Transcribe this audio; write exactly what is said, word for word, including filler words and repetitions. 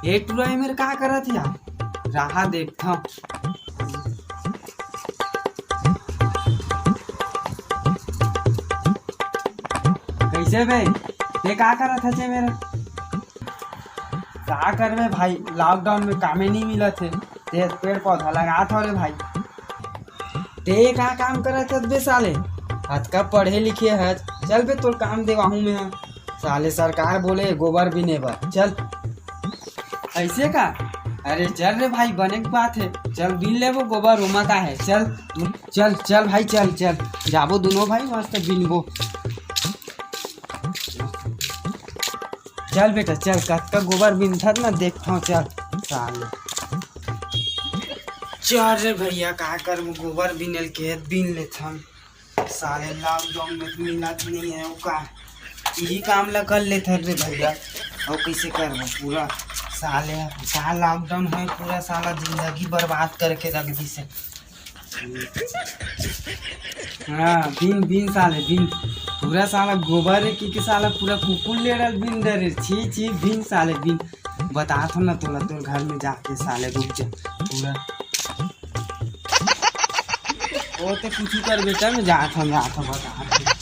ए टुरा, ए मेर का करत हे यार? रहा देखथंव। कइसे बे? ते का करत हस ए मेर? का करबे भाई, lockdown में कामे नइ मिलत हे, ते पेड़ पौधा लगात हव रे भाई। ते का काम करत हस बे साले? अतका पढ़े लिखे हस, चल बे तोर काम देवाहूं मैं। साले सरकार बोले गोबर बीने बर, चल। अइसे का? अरे चल रे भाई, बने के बात हे, चल बीन लेबो गोबर, ओमा का हे, चल। चल चल भाई, चल चल, जाबो दुनों भाई मस्त बीनबो। चल बेटा चल, कतका गोबर बीनथस ना देखथंव, चल। साले चल रे भइया, का करबो, गोबर बीने ल केहे त बीन लेथन। साले lockdown में तो मिलत नइ हे, अउ का इही काम ला कर लेथन रे भइया। अउ कइसे करबो पूरा साले, का lockdown हे, पूरा साला जिंदगी बर्बाद करके रख दिस हे। हाँ, बीन बीन साले बीन। पूरा साला गोबर हे कि, कि साला पूरा कुकुर ले डर बीन डरे। छी छी, बीन साले बीन। बताथंव ना तोला, तोर घर में जाके साले, रुक जा। पूरा ओ ते कुछ कर बेटा, मैं जाथंव, जाथंव, बताथंव।